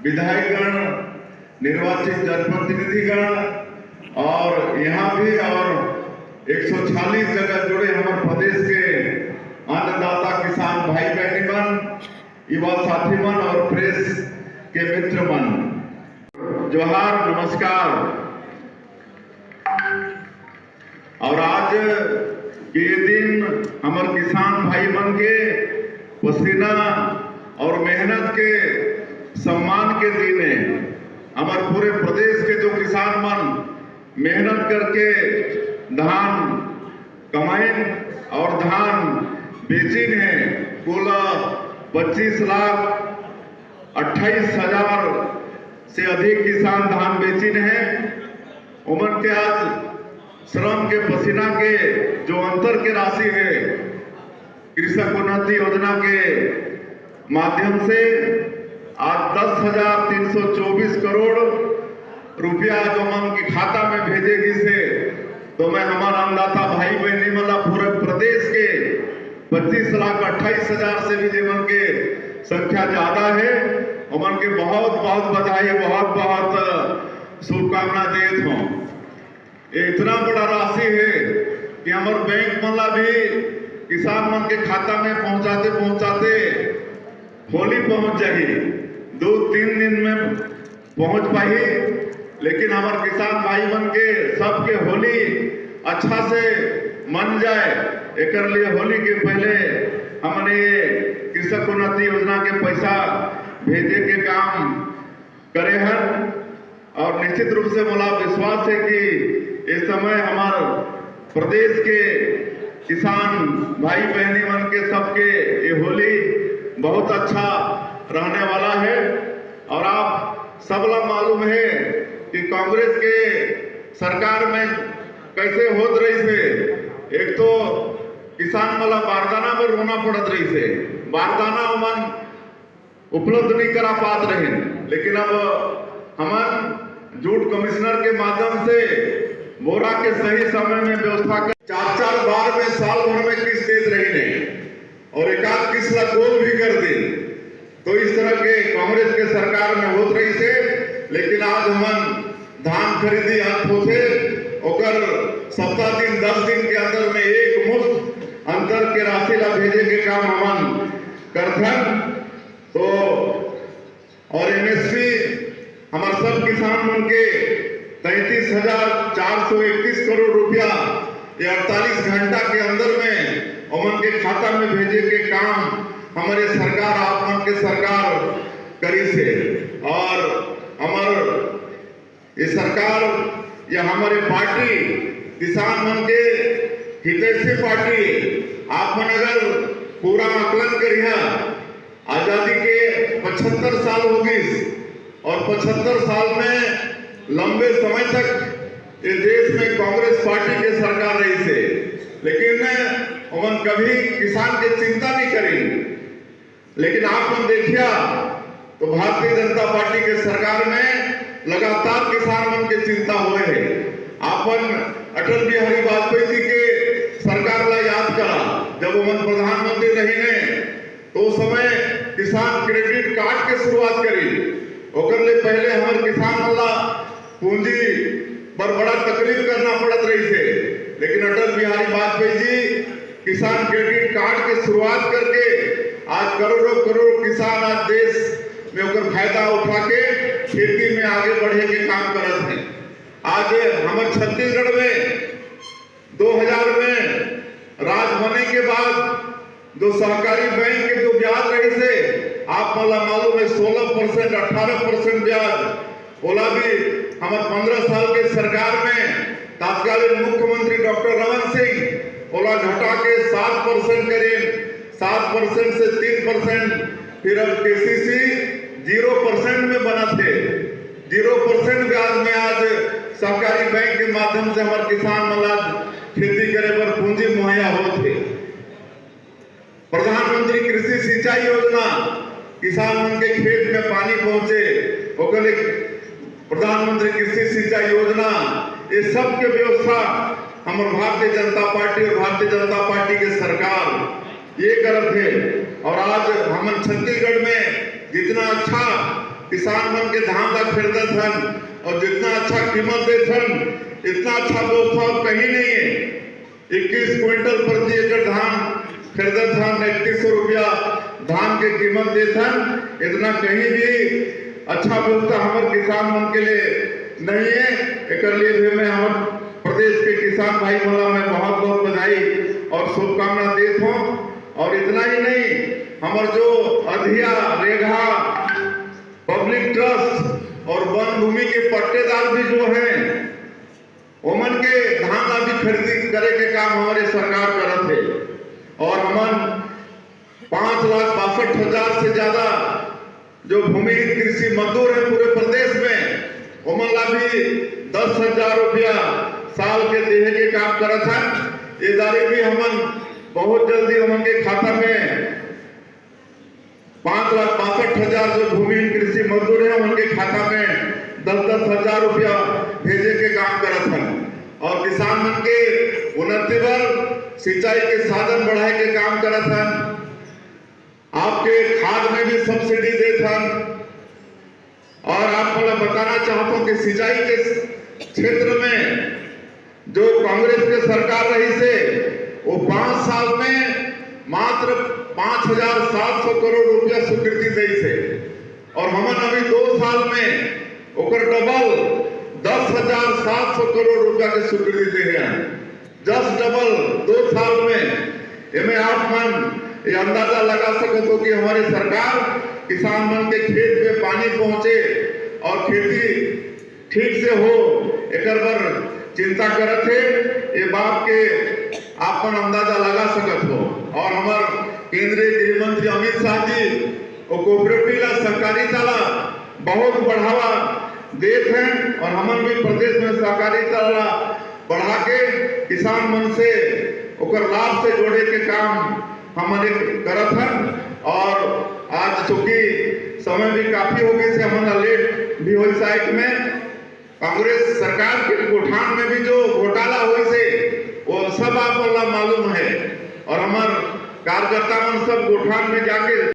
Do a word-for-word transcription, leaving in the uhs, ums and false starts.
विधायकगण, निर्वाचित जनप्रतिनिधिगण और यहाँ भी और एक सौ छियालीस जगह जुड़े हमर प्रदेश के अन्नदाता किसान भाई बहनी मन, युवा साथी मन और प्रेस के मित्र मन, जोहार, नमस्कार। और आज के दिन हमर किसान भाई मन के पसीना और मेहनत के सम्मान के दिन है। हमर पूरे प्रदेश के जो किसान मन मेहनत करके धान कमाइन और धान बेचिन है, कुल पच्चीस लाख अट्ठाईस हजार से अधिक किसान धान बेचिन है। ओमन के आज श्रम के पसीना के जो अंतर के राशि है, कृषक उन्नति योजना के माध्यम से आज दस हजार तीन सौ चौबीस करोड़ रुपया जो मन के खाता में भेजे गिस हे, तो मैं हमर अन्नदाता भाई बहनी मन ला पूरे प्रदेश के पच्चीस लाख अट्ठाईस हजार से भी जेमन के संख्या ज्यादा है, ओमन के बहुत बहुत बधाई, बहुत बहुत शुभकामना देत हूँ। ये इतना बड़ा राशि है कि हमर बैंक मन ला भी किसान मन के खाता में पहुंचाते पहुंचाते होली पहुंच जाही, दो तीन दिन में पहुंच पाही, लेकिन हमर किसान भाई मन के सबके होली अच्छा से मन जाए, एकर लिए होली के पहले हमन ये कृषक उन्नति योजना के पैसा भेजे के काम करे हन। और निश्चित रूप से मोला विश्वास है कि इस समय हमर प्रदेश के किसान भाई बहनी मन के सबके ये होली बहुत अच्छा रहने वाला है। और आप सबला मालूम है कि कांग्रेस के सरकार में कैसे होत रहिस हे। एक तो किसान मन ला बारदाना में रोना पड़त रहिस हे, बारदाना ओमन उपलब्ध नहीं करा पात रहिन, लेकिन अब हमन जूट कमिश्नर के माध्यम से बोरा के सही समय में व्यवस्था कर, चार चार बार में साल भर में किस्त देत रहिन हे और एक आध किस्त ला गोल भी कर दे। तो इस तरह के कांग्रेस के सरकार में होत रहिस हे, लेकिन आज हमन धान खरीदी अंत होथे, ओकर सप्ताह दिन, दस दिन के अंदर में एक मुश्त अंतर के राशि ला भेजे के काम हमन करथन। तो और एमएसपी हमर सब किसान मन के तैंतीस हजार चार सौ इकतीस करोड़ रुपया ये अड़तालीस घंटा के अंदर में ओमन के खाता में भेजे के काम हमर ये सरकार, आप मन के सरकार करिस हे। और हमर ये सरकार या हमर ये पार्टी किसान मन के हितैषी पार्टी हे। आप मन अगर पूरा आकलन करिहा, आजादी के पचहत्तर साल हो गिस और पचहत्तर साल में लंबे समय तक ये देश में कांग्रेस पार्टी के सरकार रहिस हे, लेकिन ओमन कभी किसान के चिंता नहीं करिन। लेकिन आप मन देखिया तो भारतीय जनता पार्टी के सरकार में लगातार किसान मन के चिंता होए हे। आप मन अटल बिहारी वाजपेयी जी के सरकार ला याद करा, जब ओमन प्रधानमंत्री रहिन हे, तो उस समय किसान क्रेडिट कार्ड के शुरुआत करिन। ओकर ले पहले हमर किसान मन ला पूंजी बर बड़ा तकलीफ करना पड़त रहिस हे, लेकिन अटल बिहारी वाजपेयी जी किसान क्रेडिट कार्ड के शुरुआत करके आज करोड़ों करोड़ किसान आज देश में ओकर फायदा उठा के खेती में आगे बढ़े के काम करत हे। आज हमर छत्तीसगढ़ में दो हज़ार में राज बने के बाद जो सहकारी बैंक के जो ब्याज रहिस हे, आप मन ला मालूम हे, सोलह परसेंट, अठारह परसेंट ब्याज, ओला भी हमर पन्द्रह साल के सरकार में तत्कालीन मुख्यमंत्री डॉक्टर रमन सिंह ओला घटा के सात परसेंट करिन, सात परसेंट से तीन परसेंट, फिर अब केसीसी ज़ीरो परसेंट में बनत हे। ज़ीरो परसेंट ब्याज में आज सहकारी बैंक के माध्यम से हमर किसान मन ला आज खेती करे बर पूंजी मुहैया होत हे। प्रधानमंत्री कृषि सिंचाई योजना, किसान मन के खेत में पानी पहुंचे, ओकर ले प्रधानमंत्री कृषि सिंचाई योजना, ये सब के व्यवस्था हमर भारतीय जनता पार्टी और भारतीय जनता पार्टी के सरकार ये करत हे। और आज हमन छत्तीसगढ़ में जितना अच्छा किसान मन के धान ला खरीदत हन और जितना अच्छा कीमत देत हन, इतना अच्छा व्यवस्था और कहीं नहीं है। इक्कीस क्विंटल प्रति एकड़ धान खरीदत हन, इकतीस सौ रुपया धान के कीमत देत हन, इतना कहीं भी अच्छा व्यवस्था हमर किसान मन के लिए नहीं है। एकर लिए भी मैं हमर प्रदेश के किसान भाई मन ला मैं बहुत बहुत बधाई और शुभकामना देत हूँ। और इतना ही नहीं, हमर जो अधिया, रेगहा, पब्लिक ट्रस्ट और वन भूमि के पट्टेदार भी जो हैं, ओमन के धान ला भी खरीदी करे के काम हमर सरकार करत हे। और हमन पाँच लाख बासठ हजार से ज्यादा जो भूमिहीन कृषि मजदूर हैं पूरे प्रदेश में, ओमन ला भी दस हजार रुपया साल के देहे के काम करत हन। ये तारीख भी हमन बहुत जल्दी ओमन के खाता में, पाँच लाख बासठ हजार जो भूमिहीन कृषि मजदूर हैं, उनके खाता में दस दस हजार रुपया भेजे के काम करत हन। और किसान मन के उन्नति बर सिंचाई के साधन बढ़ाए के काम करत हन। आपके खाद में भी सब्सिडी देत हन। और आप मन ला बताना चाहत हूँ कि सिंचाई के क्षेत्र में जो कांग्रेस के सरकार रहिस हे, वो पाँच साल में मात्र पाँच हजार सात सौ करोड़ रुपया स्वीकृति देइस हे। और हमन अभी दो साल में ओकर डबल, दस हजार सात सौ करोड़ रुपया के स्वीकृति दे हे। Just double दो साल में। एमे आप मन ये अंदाजा लगा सकत हो कि हमर सरकार किसान मन के खेत में पानी पहुंचे और खेती ठीक से हो, एकर बर चिंता करत हे। ये बात के आप मन अंदाजा लगा सकत हो। और हमर केंद्रीय गृह मंत्री अमित शाह जी वो कोऑपरेटिव ला, सहकारिता ला बहुत बढ़ावा देत हैं और हमन भी प्रदेश में सहकारिता ला बढ़ा के किसान मन से ओकर लाभ से जोड़े के काम हमन एक करत हन। और आज चूंकि समय भी काफी हो गए से हमन ला लेट भी होई साइट में, कांग्रेस सरकार के गोठान में भी जो घोटाला होइस हे वो सब आप मन ला मालूम है। और हमर कार्यकर्ता मन सब गोठान में जाके